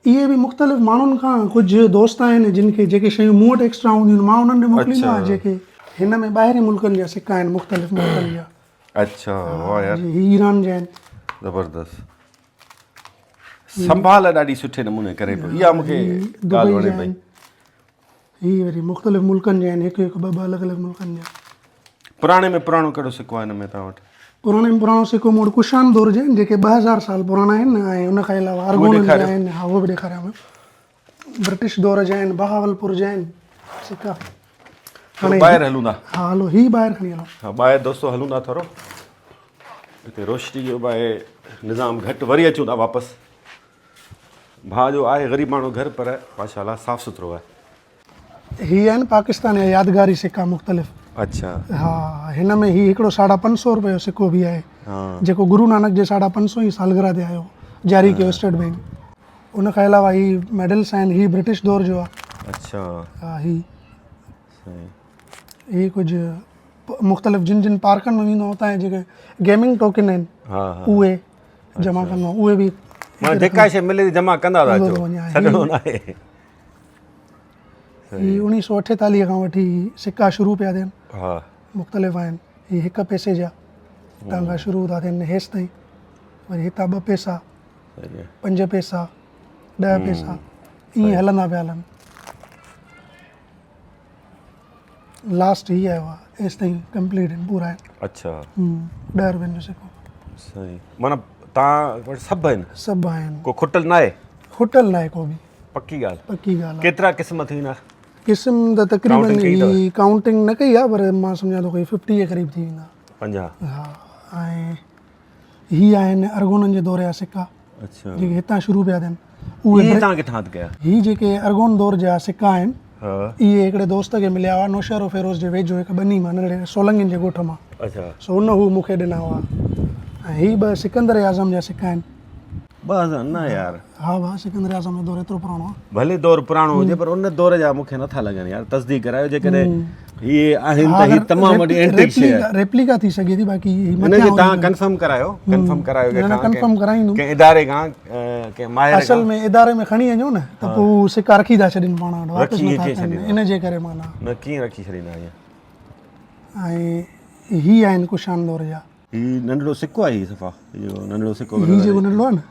اهي به مختلف ماڻهن کان ڪجهه دوست آهن جن کي جيڪي شيون مون وٽ ايڪسٽرا هونديون آهن مان انهن ڏي موڪليندو آهيان جيڪي هن ۾ ٻاهرين ملڪن جا سڪا آهن مختلف ملڪن جا. اڇا واهه يار. هي ايران جا آهن. زبردست سنڀال ڏاڍي سٺي نموني ڪري پيو اها مونکي ڳالهه وڻي پئي. هي وري مختلف ملڪن جا آهن هڪ هڪ ٻه ٻه الڳ الڳ ملڪن جا. پراڻي ۾ پراڻو ڪهڙو سڪو آهي هن ۾ توهان وٽ؟ پراڻي ۾ پراڻو سڪو مون وٽ ڪشان دور جا آهن جيڪي 2000 سال پراڻا آهن ۽ ان کان علاوه ارغونن جا آهن. ها اهو به ڏيکاريان پيو. برٽش دور جا آهن بهاولپور جا آهن سڪا. هاڻي ٻاهر هلون ٿا. ها هلو هي ٻاهر کڻي هلو. ها ٻاهر دوستو هلون ٿا ٿورو هتي روشني جو به آهي نظام گهٽ وري اچون ٿا واپس. ڀاء جو آهي غريب ماڻهو گهر پر ماشاء الله صاف سٿرو آهي. هي آهن پاڪستان جا يادگاري سڪا مختلف. اڇا. ها هن ۾ هي هڪڙو ساڍا پنج سو روپيه جو سڪو به آهي جيڪو گرو نانڪ جي ساڍا پنج سو هين سالگرهه تي آيو جاري ڪيو اسٽيٽ بينڪ. ان کان علاوه هي ميڊلس آهن هي برٽش دور جو آهي. اڇا. ها هي. صحيح. هي ڪجهه مختلف جن جن پارڪن ۾ ويندو آهيان اتان جا جيڪي گيمنگ ٽوڪن آهن اهي جمع ڪندو آهيان اهي به معنيٰ جيڪا شيء ملي ٿي جمع ڪندا ٿا اچو ڇڏڻو ناهي. هي 1948 کان وٺي سڪا شروع پيا ٿين. ها. مختلف آهن. هي هڪ پئسي جا هتان کان شروع ٿا ٿين هيس تائين وري هتان ٻه پئسا پنج پئسا ڏهه پئسا ائين هلندا پيا هلن. لاسٽ هي آيو آهي ايس تائين ڪمپليٽ آهن پورا آهن. اڇا. 10 روپين جو سڪو. صحيح معنيٰ تان وٽ سڀ آهن. سڀ آهن. ڪو کٽل ناهي. کٽل ناهي ڪو به. پڪي ڳالهه. پڪي ڳالهه. ڪيترا قسم ٿي ويندا؟ قسم ته تقريبن هي ڪائونٽنگ نه ڪئي آهي پر مان سمجهان ٿو ڪوئي 50 جي قريب ٿي ويندا. 50. ها ۽ هي آهن ارغونن جي دور جا سڪا. اڇا. جيڪي هتان شروع پيا ٿين. اهي تان ڪٿان هٿ ڪيا؟ هي جيڪي ارغون دور جا سڪا آهن. ها. اهي هڪڙي دوست کي مليا هئا نوشهروفيروز جي ويجهو هڪ ٻني مان ننڍڙي سولنگين جي ڳوٺ مان. اڇا. سو ان هو مون کي ڏنا هئا. ۽ هي ٻه سڪندر اعظم جا سڪا آهن. 2000 نه يار. ها ڀاء سڪندر اعظم جو دور ايترو پراڻو آهي. ڀلي دور پراڻو هجي پر ان دور جا مون کي نٿا لڳن يار تصديق ڪرايو جيڪڏهن هي آهن ته هي تمام وڏي اينٽيڪ شيء آهي. ريپليڪا ٿي سگهي ٿي باقي هي ان کي توهان ڪنفرم ڪرايو ڪنفرم ڪرايو ڪنهن کان ڪنفرم ڪرائيندم ڪنهن اداري کان ڪنهن ماهر کان اصل ۾ اداري ۾ کڻي وڃو نه ته پوء هو سڪا رکي ٿا ڇڏين پاڻ وٽ واپس نٿا ڪن ان جي ڪري معنيٰ نه ڪيئن رکي ڇڏيندا ائين. ۽ هي آهن ڪشان دور جا. هي ننڍڙو سڪو آهي هي صفا هي جيڪو ننڍڙو سڪو هي جيڪو ننڍڙو آهي نه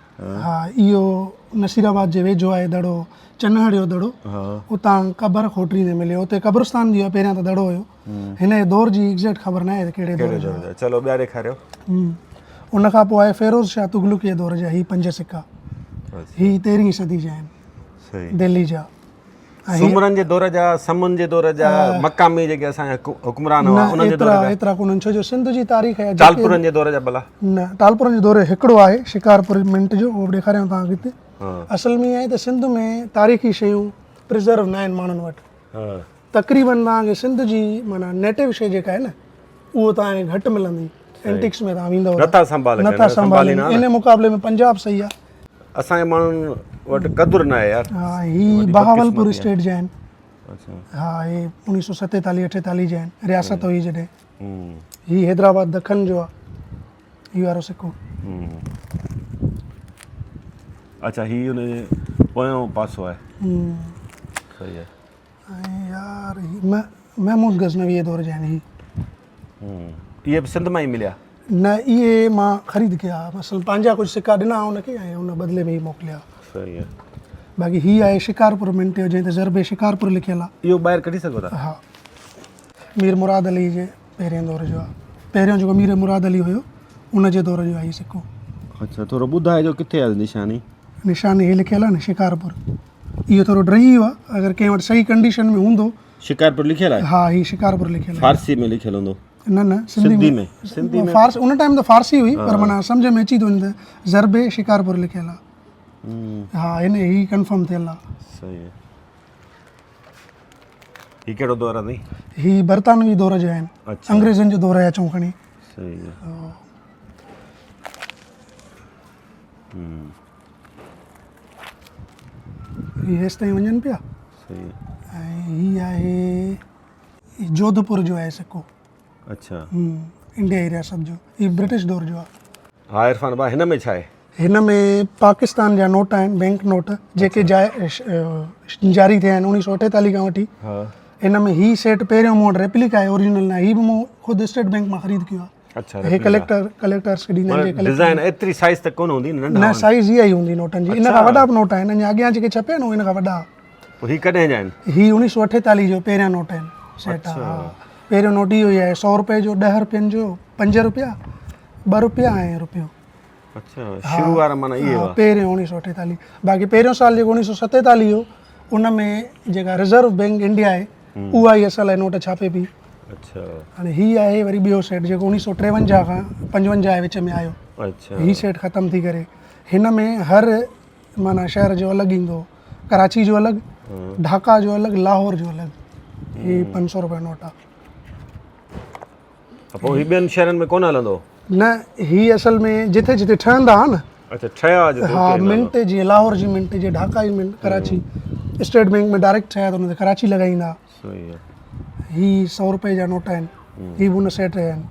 ها اهو نصير آباد جي ويجهو آهي دڙو چنهڙ جو دڙو اتان قبر کوٽريندي مليو اتي قبرستان جي پهريان ته دڙو هيو هن جي دور جي ايگزيڪٽ خبر نه آهي ته ڪهڙي دور جو آهي چلو ٻيا ڏيکاريو ان کان پوء آهي فيروز شاهه تغلقي جي دور جا هي پنج سڪا هي تيرهين صدي جا آهن دهلي جا سومرن جي دور جا، سمن جي دور جا، مقامي جيڪي اسان جا حڪمران هئا انهن جي دور جا. ايترا ڪونهن ڇو جو سنڌ جي تاريخ جا ٽالپرن جي دور جا ڀلا. نه ٽالپرن جو دور هڪڙو آهي شڪارپور منٽ جو اهو به ڏيکاريان توهان کي هتي. اصل ۾ ائين آهي ته سنڌ ۾ تاريخي شيون پرزرو نه آهن ماڻهن وٽ. تقريبن توهان کي سنڌ جي معنيٰ نيٽو شي جيڪا آهي نه اهو توهان کي گهٽ ملندي اينٽيڪس ۾ توهان ويندؤ نٿا سنڀال نٿا سنڀالين ان مقابلي ۾ پنجاب صحيح آهي. اسان جي ماڻهن وٽ قدر نه آهي يار. ها هي بهاولپور اسٽيٽ جا آهن. اڇا ها هي 1947 48 جا آهن رياست هئي جڏهن. هي حيدرآباد دکن جو آهي هي وارو سڪو. اڇا هي ان جي پويون پاسو آهي. صحيح آهي. ۽ يار هي محمود غزنوي جي دور جا آهن هي. اهي به سنڌ مان ئي مليا؟ نه اهي مان خريد ڪيا اصل پنهنجا ڪجهه سڪا ڏنا ان کي ۽ ان بدلي ۾ هي موڪليا. صحيح آهي. باقي هي آهي شڪارپور منٽ جو جنهن تي ضرب شڪارپور لکيل آهي. اهو ٻاهر ڪڍي سگهو ٿا؟ ها مير مراد علي جي پهرين دور جو آهي. پهريون جيڪو مير مراد علي هيو ان جي دور جو آهي هي سڪو. اڇا ٿورو ٻڌائجو ڪٿي آهي نشاني؟ نشاني هي لکيل آهي نه شڪارپور. اهو ٿورو ڊهي ويو آهي اگر ڪنهن وٽ صحيح ڪنڊيشن ۾ هوندو. شڪارپور لکيل آهي؟ ها هي شڪارپور لکيل آهي. فارسي ۾ لکيل هوندو. نه نه سنڌي ۾ سنڌي ۾ فارسي ان ٽائيم ته فارسي هئي پر معنيٰ سمجهه ۾ اچي ٿو وڃي ته ضرب شڪارپور لکيل آهي. ها هن هي ڪنفرم ٿيل آهي. صحيح آهي. هي ڪهڙو دور آهي سائين؟ هي برطانوي دور جا آهن. انگريزن جي دور جا چئون کڻي. صحيح آهي. هي هيستائين وڃن پيا. صحيح. ۽ هي آهي جوڌپور جو آهي سڪو. اڇا. انڊيا جي رياست جو. هي برٽش دور جو آهي. ها عرفان ڀاء هن ۾ ڇا آهي؟ هن ۾ پاڪستان جا نوٽ آهن بينڪ نوٽ جيڪي جاري ٿيا آهن 1948 کان وٺي. هن ۾ هي سيٽ پهريون مون وٽ ريپليڪا آهي اوريجنل نه هي به مون خود اسٽيٽ بينڪ مان خريد ڪيو آهي. اڇا هي ڪليڪٽر ڪليڪٽرس کي ڏيندا آهن جيڪي ڊزائن ايتري سائيز ته ڪونه هوندي ننڍا نه سائيز اها ئي هوندي نوٽن جي ان کان وڏا به نوٽ آهن اڃا اڳيان جيڪي ڇپيا آهن ان کان وڏا. پوء هي ڪڏهن جا آهن؟ هي 1948 جو پهريان نوٽ آهن سيٽ ها پهريون نوٽ اهو ئي آهي 100 روپئي جو 10 روپين جو 5 روپيا 2 روپيا ۽ روپيو. اڇا شروع وارا معنيٰ اهي هئا. پهريون 1948 باقي پهريون سال جيڪو 1947 هو ان ۾ جيڪا رزرو بينڪ انڊيا آهي اها ئي اسان لاء نوٽ ڇاپي پئي. اڇا هاڻي هي آهي وري ٻيو سيٽ جيڪو 1953 کان 55 جي وچ ۾ آيو. اڇا هي سيٽ ختم ٿي ڪري هن ۾ هر معنيٰ شهر جو الڳ ايندو ڪراچي جو الڳ ڍاڪا جو الڳ لاهور جو الڳ هي 500 روپيا نوٽ آ. پوء هي ٻين شهرن ۾ ڪونه هلندو؟ نه هي اصل ۾ جٿي جٿي ٺهندا ها نه. اڇا ٺهيا جتي ها منٽ جيئن لاهور جي منٽ جيئن ڍاڪا جي minute Karachi state bank ۾ direct ٺهيا ته ان تي ڪراچي لڳائيندا. صحيح آ. هي 100 روپئي جا نوٽ آهن هي به ان سيٽ جا آهن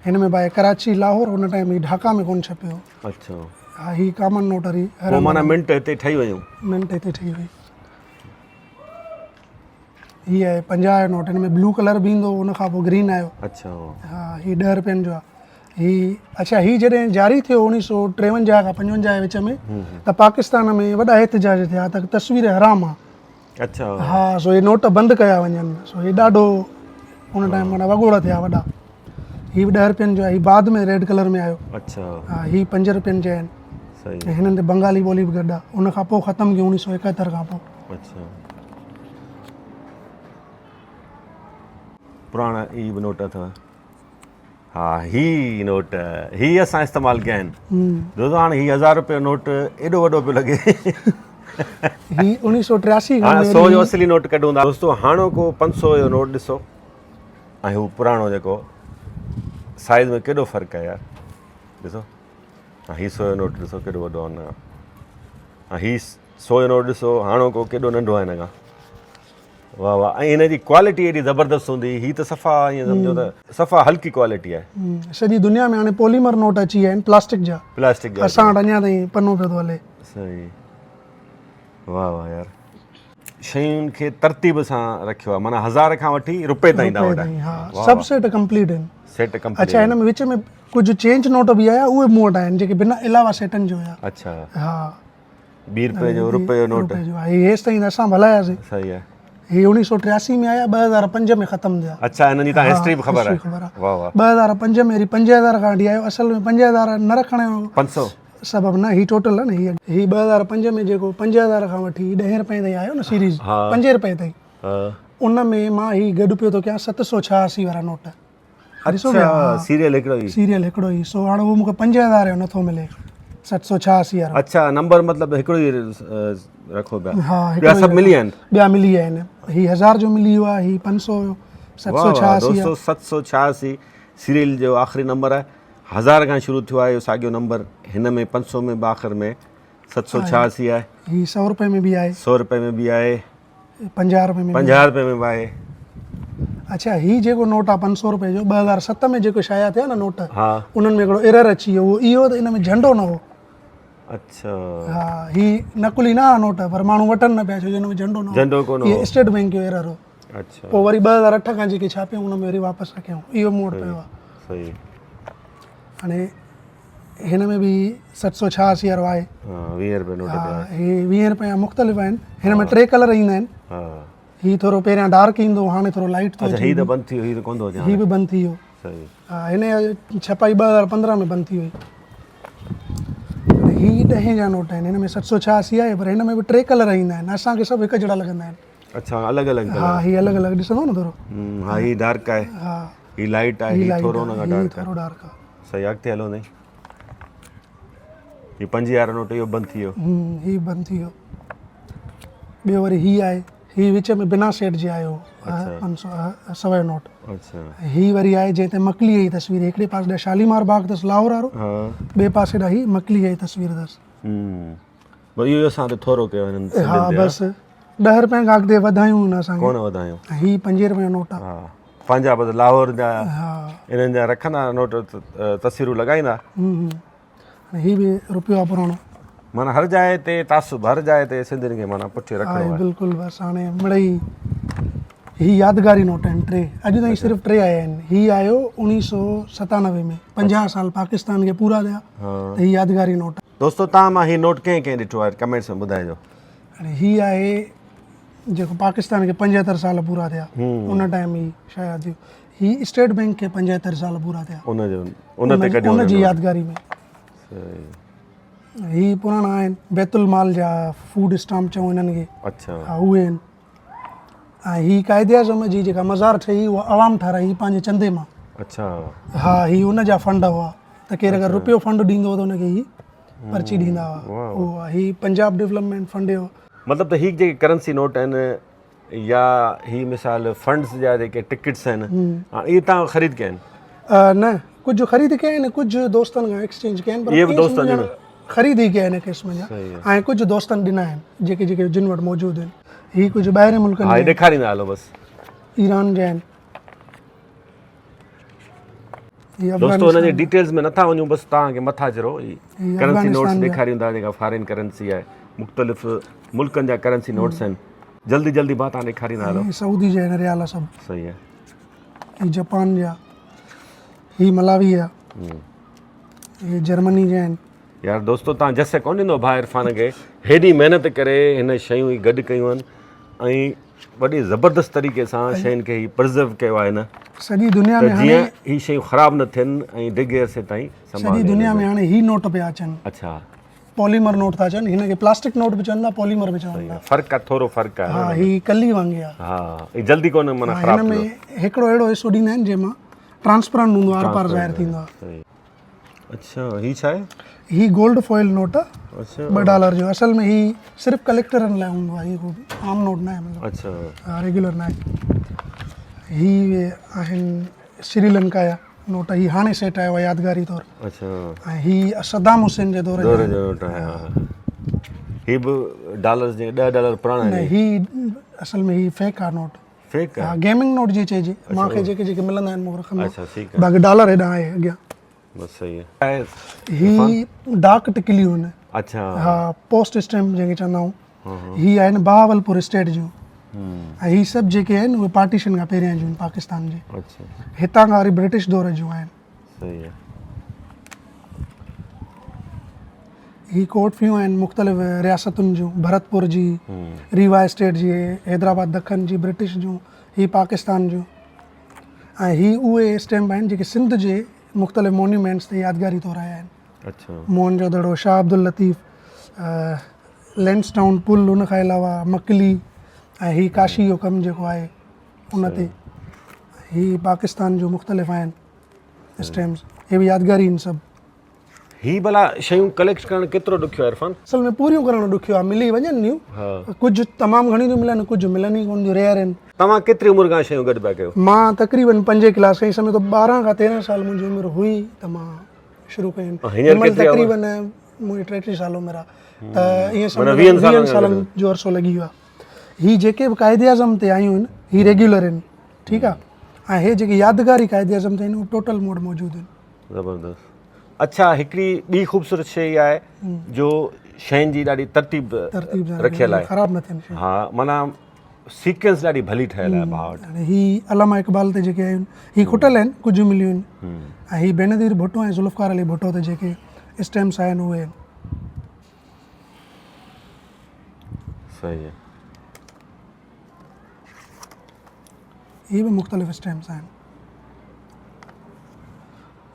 هن ۾ به آهي ڪراچي لاهور ان ٽائيم هي ڍاڪا ۾ ڪونه ڇپيو. اڇا. ها هي ڪامن نوٽ هري. پوء معنيٰ منٽ هتي ٺهي ويون. منٽ هتي ٺهي وئي. هي آهي 50 جو نوٽ هن ۾ بلو ڪلر به ايندو ان کان پوء گرين آيو. اڇا. ها هي 10 روپين جو آهي. هي اڇا هي جڏهن جاري ٿيو 1953 کان 55 جي وچ ۾ ته پاڪستان ۾ وڏا احتجاج ٿيا ته تصوير حرام آ. اڇا. ها سو هي نوٽ بند ڪيا وڃن سو هي ڏاڍو ان ٽائيم معنيٰ وڳوڙ ٿيا وڏا. هي به 10 روپين جو آهي هي بعد ۾ ريڊ ڪلر ۾ آيو. اڇا. ها هي 5 روپين جا آهن. صحيح. ۽ هنن تي بنگالي ٻولي به گڏ آ ان کان پوء ختم ڪيو 1971 کان پوء. اڇا. پراڻا هي به نوٽ اٿو. ها هي نوٽ هي اسان استعمال ڪيا آهن. دوستو هاڻي هي 1000 روپيه نوٽ ايڏو وڏو پيو لڳي. هي 1983 کان هاڻي 100 جو اصلي نوٽ ڪڍون ٿا. دوستو هاڻوڪو 500 جو نوٽ ڏسو ۽ هو پراڻو جيڪو سائيز ۾ ڪيڏو فرق آهي يار ڏسو. هي 100 جو نوٽ ڏسو ڪيڏو وڏو آهي ان کان. هي 100 جو نوٽ ڏسو هاڻوڪو ڪيڏو ننڍو آهي هن کان. واه واه ۽ هن جي ڪوالٽي ايڏي زبردست هوندي هي ته صفا ائين سمجهو ته صفا هلڪي ڪوالٽي آهي. سڄي دنيا ۾ هاڻي پوليمر نوٽ اچي ويا آهن پلاسٽڪ جا. پلاسٽڪ جا. اسان وٽ اڃا تائين پنو پيو ٿو هلي. صحيح واه واه يار شين کي ترتيب سان رکيو آهي معنيٰ هزار کان وٺي روپي تائين تان وٽ ها سڀ سيٽ ڪمپليٽ آهن. Set complete. اڇا هن ۾ وچ ۾ ڪجهه چينج نوٽ به آيا اهي مون وٽ آهن جيڪي بنا علاوه سيٽن جو هيا. اڇا. ها. ٻي روپئي جو روپئي جو نوٽ. روپئي جو آهي. هي هيستائين ته اسان به هلاياسين. صحيح آهي. هي اوڻيهه سو 83 ۾ آيا 2005 ۾ ختم ٿيا. اڇا هنن جي تان هسٽري به خبر آهي. واه واه. 2005 ۾ وري 5000 کان وٺي آيو اصل ۾ 5000 نه رکڻ جو 500 سبب نه هي ٽوٽل آهي نه هي هي 2005 ۾ جيڪو 5000 کان وٺي ڏهين روپئي تائين آيو نه سيريز پنجين روپئي تائين ان ۾ مان هي گڏ پيو ٿو ڪيان 786 وارا نوٽ. ڏسو پيا ها سيريل هڪڙو ئي سيريل هڪڙو ئي سو هاڻ اهو مونکي 5000 جو نٿو ملي 786 وارو. اڇا نمبر مطلب هڪڙو ئي رکو پيا ها ٻيا سڀ ملي ويا آهن ٻيا ملي ويا آهن هي 1000 جو ملي ويو آهي هي 500 جو 786 دوستو 786 سيريل جو آخري نمبر آهي 1000 کان شروع ٿيو آهي اهو ساڳيو نمبر هن ۾ 500 ۾ به آخر ۾ 786 آهي هي 100 روپئي ۾ به آهي 100 روپئي ۾ به آهي 50 روپئي ۾ 50 روپئي ۾ به آهي. اڇا هي جيڪو نوٽ آ 500 روپئي جو 2007 ۾ جيڪو شايع ٿيا نه نوٽ انهن ۾ هڪڙو ايرر اچي ويو اهو اهو ته ان ۾ جهنڊو نه هو. اڇا ها هي نقلي نه آ نوٽ پر ماڻهو وٺن نه پيا ڇو جو ان ۾ جهنڊو نه هو. جهنڊو ڪونه هو. هي اسٽيٽ بينڪ جو ايرر هو. اڇا پوء وري 2008 کان جيڪي ڇاپيون ان ۾ وري واپس رکيائون اهو مون وٽ پيو آ. صحيح هاڻي هن ۾ به 786 وارو آهي. ها 20 روپيه نوٽ به آهي. هي 20 روپيه مختلف آهن. هن ۾ ٽي ڪلر ايندا آهن. ها هي ٿورو پهريان ڊارڪ ايندو هو هاڻي ٿورو لائيٽ ٿو اچي. اڇا هي ته بند ٿي ويو هي ته ڪونه ٿو اچي هي به بند ٿي ويو. صحيح. ها هن جي ڇپائي 2015 ۾ بند ٿي وئي. هي ڏهين جا نوٽ آهن. هن ۾ 786 آهي پر هن ۾ به ٽي ڪلر ايندا آهن. اسان کي سڀ هڪ جهڙا لڳندا آهن. اڇا الڳ الڳ ڪلر. ها هي الڳ الڳ ڏسندو نه ٿورو. ها هي ڊارڪ آهي. ها هي لائيٽ آهي هي ٿورو ان کان ڊارڪ آهي. ٿورو ڊارڪ آهي. صحيح اڳتي هلو ني. هي پنجي وارو نوٽ اهو بند ٿي ويو. هي بند ٿي ويو. ٻيو وري هي آهي. هي وچ ۾ بنا سيٽ جي آيو 500 سو جو نوٽ. اڇا. هي وري آهي جنهن تي مڪلي جي تصوير هڪڙي پاسي ڏانهن شاليمار باغ اٿس لاهور وارو. ٻئي پاسي ڏانهن هي مڪلي جي تصوير اٿس. بس اهو اسان تي ٿورو ڪيو هنن سنڌين تي. ها بس 10 روپين کان اڳتي وڌايون نه اسان کي. ڪونه وڌايون. هي 5 روپين جو نوٽ آهي. ها پنهنجا بس لاهور جا انهن جا رکندا نوٽ تصويرون لڳائيندا. هي به روپيو آهي پراڻو. معنيٰ هر جاء تي تعصب هر جاء تي سنڌين کي معنيٰ پٺي رکڻو آهي. بلڪل بس هاڻي مڙئي هي يادگاري نوٽ آهن ٽي اڄ تائين صرف ٽي آيا آهن. هي آيو 1997 ۾ 50 سال پاڪستان کي پورا ٿيا ته هي يادگاري نوٽ. دوستو توهان مان هي نوٽ ڪنهن ڪنهن ڏٺو آهي ڪمينٽس ۾ ٻڌائجو. هاڻي هي آهي جيڪو پاڪستان کي 75 سال پورا ٿيا ان ٽائيم هي شايع ٿيو. هي اسٽيٽ بينڪ کي 75 سال پورا ٿيا ان جو ان تي ڪڍيو ان جي يادگاري ۾. هي پراڻا آهن بيت المال جا فوڊ اسٽامپ چئون انهن کي. اڇا. ها اهي آهن. ۽ هي قائد اعظم جي جيڪا مزار ٺهي اها عوام ٺهرائي پنهنجي چندي مان. اڇا. ها هي ان جا فنڊ هئا ته ڪير اگر روپيو فنڊ ڏيندو هو ته ان کي هي پرچي ڏيندا هئا. اهو هي پنجاب ڊولپمينٽ فنڊ جو. مطلب ته هي جيڪي ڪرنسي نوٽ آهن يا هي مثال فنڊز جا جيڪي ٽڪيٽس آهن اهي تان خريد ڪيا آهن؟ نه ڪجهه خريد ڪيا آهن ڪجهه دوستن کان ايڪسچينج ڪيا آهن پر اهي به دوستن ڏنا؟ خريد ئي ڪيا آهن قسم جا ۽ ڪجهه دوستن ڏنا آهن جيڪي جيڪي جن وٽ موجود آهن. هي ڪجهه ٻاهرين ملڪن جا. ها هي ڏيکاريندا هلو بس. ايران جا آهن. دوستو ان جي ڊيٽيلز ۾ نٿا وڃون بس توهان کي مٿاڇرو هي ڪرنسي نوٽس ڏيکاريون ٿا جيڪا فارين ڪرنسي آهي مختلف ملڪن جا ڪرنسي نوٽس آهن جلدي جلدي با توهان ڏيکاريندا هلو. هي سعودي جا آهن ريال سڀ. صحيح آهي. هي جپان جا هي ملاوي جا هي جرمني جا آهن. يار دوستو توهان جس ڪونه ڏيندو ڀاء عرفان کي هيڏي محنت ڪري هن شيون هي گڏ ڪيون آهن ۽ وڏي زبردست طريقي سان شين کي هي پرزرو ڪيو آهي نه سڄي دنيا ۾ جيئن هي شيون خراب نه ٿين ۽ ڊگهي عرصي تائين سڄي دنيا ۾ هاڻي هي نوٽ پيا اچن. اڇا. پوليمر نوٽ ٿا چون، هن کي پلاسٽڪ نوٽ به چون ٿا، پوليمر به چون ٿا. فرق آ، ٿورو فرق آ. ها هي ڪلي وانگي آ. ها هي جلدي ڪونه معنيٰ خراب ٿيندو. هن ۾ هڪڙو اهڙو حصو ڏيندا آهن جنهن مان ٽرانسپرنٽ هوندو آر پار ظاهر ٿيندو آ. اڇا هي ڇا آهي؟ هي گولڊ فوائل نوٽ آ. اڇا 2 ڊالر جو. اصل ۾ هي صرف ڪليڪٽرن لاء هوندو آ، هي ڪو عام نوٽ ناهي مطلب. اڇا ها ريگيولر ناهي. هي آهن سريلنڪا جا نوٽ، هي هاڻي سيٽ آيو آ يادگاري طور. اڇا ۽ هي صدام حسين جي دور جو نوٽ آهي. ها هي به ڊالرز جي 10 ڊالر پراڻا آهن. نه هي اصل ۾ هي فيڪ آ نوٽ. فيڪ آ؟ ها گيمنگ نوٽ جي چئجي. مان کي جيڪي جيڪي ملندا آهن مون رکندو. اڇا ٺيڪ آ. باقي ڊالر هيڏانهن آهي اڳيان. بس صحيح آهي. هي ڊاڪ ٽڪليون آهن. اڇا. ها پوسٽ اسٽيمپ جنهن کي چوندا آهيون. هي آهن بهاولپور اسٽيٽ جون. ۽ هي سڀ جيڪي آهن اهي پارٽيشن کان پهريان جون آهن پاڪستان جي. اڇا. هتان کان وري برٽش دور جون آهن. صحيح آهي. هي ڪورٽ فيون آهن مختلف رياستن جون، ڀرتپور جي، ريوا اسٽيٽ جي، حيدرآباد دکن جي، برٽش جون، هي پاڪستان جون. ۽ هي اهي اسٽيمپ آهن جيڪي سنڌ جي مختلف مونيومينٽس تي يادگاري طور آيا آهن. اڇا. موهن جو دڙو، شاهه عبداللطيف، لينسڊائون پل، ان کان علاوه مڪلي ۽ هي ڪاشي جو ڪم جيڪو آهي ان تي. هي پاڪستان جون مختلف آهن اسٽيمپس، هي به يادگاري آهن سڀ. هي ڀلا شيون ڪليڪٽ ڪرڻ ڪيترو ڏکيو آهي عرفان؟ اصل ۾ پوريون ڪرڻ ڏکيو آهي، ملي وڃن نيون، ڪجهه تمام گهڻيون ٿيون ملن، ڪجهه ملن ئي ڪونه ٿيون، ريئر آهن. توهان ڪيتري عمر کان شيون گڏ پيا ڪيو؟ مان تقريبن پنجين ڪلاس کان ئي سمجهو ته 12 کان 13 سال منهنجي عمر هئي ته مان شروع ڪيون. هينئر هن مهل ڪيتري عمر؟ تقريبن منهنجي 33 سال عمر آهي ته ائين معنيٰ سمجهو ويهن ته ويهن سالن سالن جو عرصو لڳي ويو آهي. هي جيڪي به قائد اعظم تي آيون آهن هي ريگيولر آهن، ٺيڪ آهي، ۽ هي جيڪي يادگاري قائد اعظم تي آهن اهي ٽوٽل مون وٽ موجود آهن. زبردست. اڇا هڪڙي ٻي خوبصورت شيء اها آهي جو شين جي ڏاڍي ترتيب رکيل آهي. خراب نه ٿين شيون. ها معنيٰ سيڪوينس ڏاڍي ڀلي ٺهيل آهي ڀاء وٽ. هاڻي هي علامه اقبال تي جيڪي آيون هي کٽل آهن ڪجهه مليون آهن ۽ هي بينظير ڀٽو ۽ ذوالفقار علي ڀٽو تي جيڪي اسٽيمپس آهن اهي آهن. صحيح آهي. هي به مختلف اسٽيمپس آهن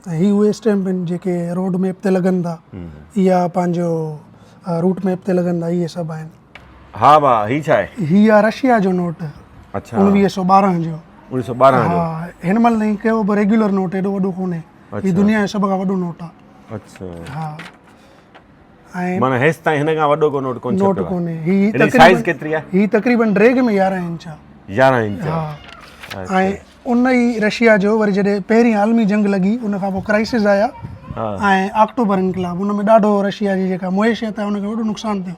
۽ هي اهي اسٽيمپ آهن جيڪي روڊ ميپ تي لڳن ٿا يا پنهنجو روٽ ميپ تي لڳن ٿا اهي سڀ آهن. ها ڀا هي ڇا آهي؟ هي آهي رشيا جو نوٽ. اڇا. 1912 جو. 1912 جو. ها هن مهل تائين ڪيو به ريگيولر نوٽ ايڏو وڏو ڪونهي. هي دنيا جو سڀ کان وڏو نوٽ آهي. اڇا. ها. ۽ معنيٰ هيستائين هن کان وڏو ڪو نوٽ ڪونه نوٽ ڇپيو آهي. ڪونهي. هي هن جي سائيز ڪيتري آهي؟ هي تقريبن ڊريگهه ۾ 11 انچ آهي. 11 انچ ها. ۽ ان ئي رشيا جو وري جڏهن پهرين عالمي جنگ لڳي ان کان پوء ڪرائسز آيا ۽ آڪٽوبر انقلاب ان ۾ ڏاڍو رشيا جي جيڪا معيشت آهي ان کي وڏو نقصان ٿيو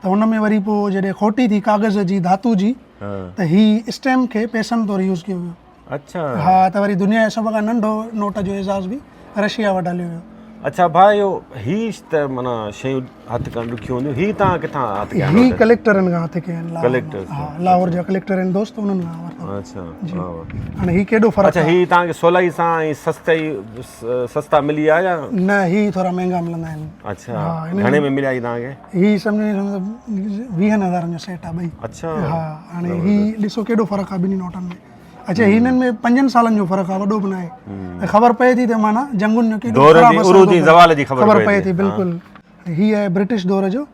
ته ان ۾ وري پوء جڏهن کوٽي ٿي ڪاغذ جي ڌاتو جي ته هي اسٽيمپ کي پئسن طور يوز ڪيو ويو. اڇا. ها ته وري دنيا جو سڀ کان ننڍو نوٽ جو اعزاز به رشيا وٽ هليو ويو. اڇا ڀاء اهو هي ته معنيٰ شيون هٿ ڪرڻ ڏکيون هونديون هي توهان ڪٿان هٿ ڪيا هي ڪليڪٽرن کان هٿ ڪيا آهن لاهور ڪليڪٽرز ها لاهور جا ڪليڪٽر آهن دوست انهن کان ورتا. اڇا واهه واهه. هاڻي هي ڪيڏو فرق اڇا هي توهان کي سولائي سان ۽ سستي سستا ملي ويا يا نه هي ٿورا مهنگا ملندا آهن. اڇا گهڻي ۾ مليا هي توهان کي؟ هي سمجهو ته ويهن هزارن جو سيٽ آهي ٻئي. اڇا. ها هاڻي هي ڏسو ڪيڏو فرق آهي ٻنهي نوٽن ۾. اڇا هنن ۾ پنجن سالن جو فرق آهي وڏو به ناهي ۽ خبر پئي ٿي ته معنيٰ جنگن جو ڪيڏو دور خراب جي اثر عروج ٿو ۽ پئي. زوال جي خبر خبر پئي پئي ٿي. ٿي بلڪل. هي آهي برٽش دور جو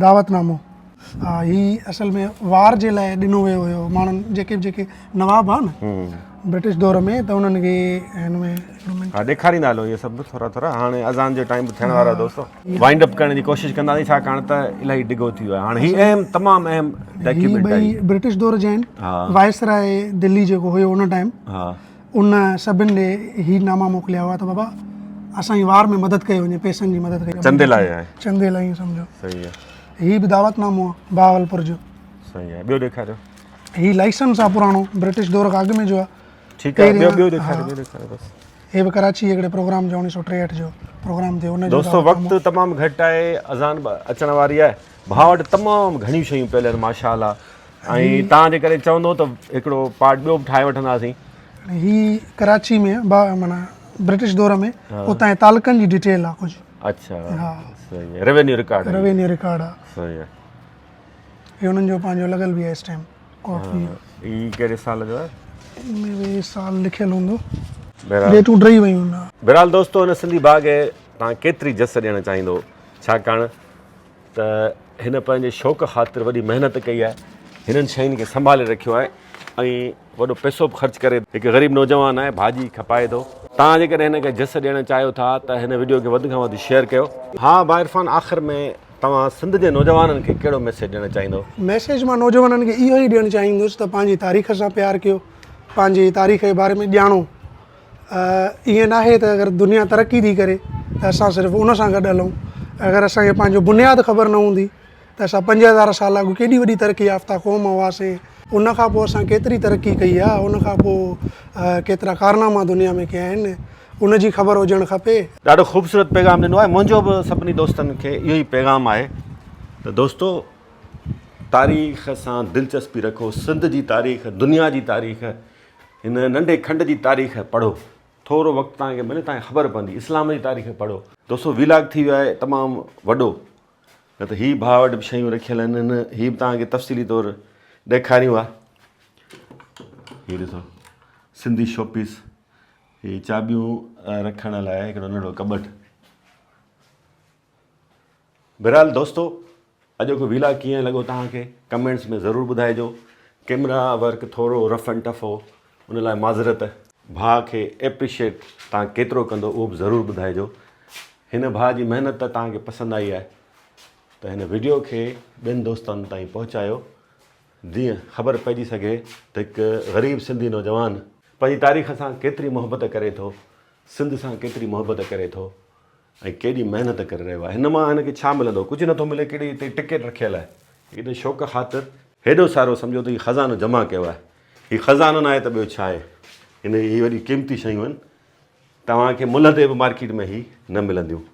دعوت نامو. ها هي اصل ۾ وار جي لاء ڏنو ويو هيو ماڻهن جيڪي به جيڪي نواب هئا نه برٽش دور ۾ ته انهن کي هن ۾ ها ڏيکاريندا هلو اهي سڀ ٿورا ٿورا هاڻي اذان جو ٽائيم به ٿيڻ وارو آهي دوستو وائنڊ اپ ڪرڻ جي ڪوشش ڪنداسين ڇاڪاڻ ته الاهي ڊگهو ٿي ويو آهي هاڻي هي اهم تمام اهم ڊاڪيومينٽ آهي ٻئي برٽش دور جا آهن وائسراء دلي جيڪو هيو ان ٽائيم ها ان سڀن ڏي هي ناما موڪليا هئا ته بابا اسان جي وار ۾ مدد ڪئي وڃي پئسن جي مدد ڪئي چندي لاء آهي چندي لاء ائين سمجهو صحيح آهي هي به دعوت نامو آهي بهاولپور جو صحيح آهي ٻيو ڏيکاريو هي لائسنس آهي پراڻو برٽش دور کان اڳ ۾ جو آهي ٺيڪ آهي ٻيو ٻيو ڏيکاريو ٻيو ڏيکاريو بس هي به ڪراچي هڪڙي پروگرام جو 1963 جو پروگرام ٿيو ان جو دوستو وقت تمام گهٽ آهي اذان به اچڻ واري آهي ڀاء وٽ تمام گهڻيون شيون پيل آهن ماشاء الله ۽ تان جي ڪري چوندو ته هڪڙو پارٽ ٻيو به ٺاهي وٺنداسين. هي ڪراچي ۾ با معنيٰ برٽش دور ۾ اتان جي تعلقن جي ڊيٽيل آ ڪجهه. اڇا صحيح آهي روينيو رڪارڊ آهي. روينيو رڪارڊ آ. صحيح آهي. هي انهن جو پنهنجو لڳل به آهي اسٽيمپ. ڪاپي. هي ڪهڙي سال جو آهي؟ ان ۾ به سال لکيل هوندو. ڊيٽون ڊهي ويون آهن. بهرحال دوستو هن سنڌي ڀاء کي توهان ڪيتري جس ڏيڻ چاهيندو. ڇاڪاڻ ته هن پنهنجي شوق خاطر وڏي محنت ڪئي آهي، هنن شين کي سنڀالي رکيو آهي ۽ وڏو پئسو به خرچ ڪري هڪ غريب نوجوان آهي ڀاڄي کپائي ٿو. توهان جيڪڏهن هن کي جس ڏيڻ چاهيو ٿا ته هن وڊيو کي وڌ کان وڌ شيئر ڪيو. ها ڀاء عرفان آخر ۾ توهان سنڌ جي نوجوانن کي ڪهڙو ميسيج ڏيڻ چاهيندو؟ ميسيج مان نوجوانن کي اهو ئي ڏيڻ چاهيندس ته پنهنجي تاريخ سان پيار ڪيو، پنهنجي تاريخ جي باري ۾ ڄاڻو. ائين ناهي ته اگر دنيا ترقي ٿي ڪري ته اسان صرف ان سان گڏ هلون. اگر اسان کي پنهنجو بنياد خبر نه هوندي ته اسان 5000 سال اڳ ڪيڏي وڏي ترقي يافته قوم هئاسين، ان کان پوء اسان ڪيتري ترقي ڪئي آهي، ان کان پوء ڪيترا ڪارناما دنيا ۾ ڪيا آهن، ان جي خبر هجڻ کپي. ڏاڍو خوبصورت پيغام ڏنو آهي منهنجو به سڀني دوستن کي اهو ئي پيغام آهي ته دوستو تاريخ سان دلچسپي رکو سنڌ جي تاريخ دنيا جي تاريخ هن ننڍي کنڊ جي تاريخ پڙهو ٿورو وقت توهان کي ملي توهان کي خبر پوندي اسلام جي تاريخ پڙهو. دوستو ويلاگ ٿي ويو آهي تمام وڏو نه ته هي ڀاء وٽ به شيون رکيل آهن هي به توهان کي تفصيلي طور ڏيکاريون آ هي ڏسو سنڌي شوپيس هي چاٻيون رکڻ لاء هڪڙو ننڍڙو ڪٻٽ بهرحال دوستو اڄوڪو ويلاگ ڪيئن لڳو توهان کي ڪمينٽس ۾ ضرور ٻڌائجو ڪيمرا ورڪ ٿورو رف اينڊ ٽف هو ان لاء معذرت. ڀاء کي ايپريشيٽ توهان ڪيترو ڪندو اهو به ضرور ٻڌائجو هن ڀاء جي محنت توهان کي پسند آئي آهي ته هن وڊيو کي ٻين دوستن تائين پهچايو جيئن خبر پئجي سگهي ته هڪ غريب سنڌي نوجوان پنهنجي تاريخ سان ڪيتري محبت ڪري ٿو سنڌ سان ڪيتري محبت ڪري ٿو ۽ ڪيڏي محنت ڪري رهيو آهي. هن مان هن کي ڇا ملندو؟ ڪجهه نٿو ملي. ڪهڙي هتي ٽڪيٽ رکيل آهي. هن شوق خاطر هيڏو سارو سمجهو ته هي خزانو جمع ڪيو آهي. هي خزانو ناهي ته ٻيو ڇا آهي؟ هن هي وڏي قيمتي شيون آهن. توهان کي ملهه تي به مارڪيٽ ۾ هي نه ملنديون.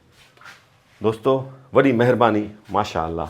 دوستو وڏي مهرباني ماشاء الله.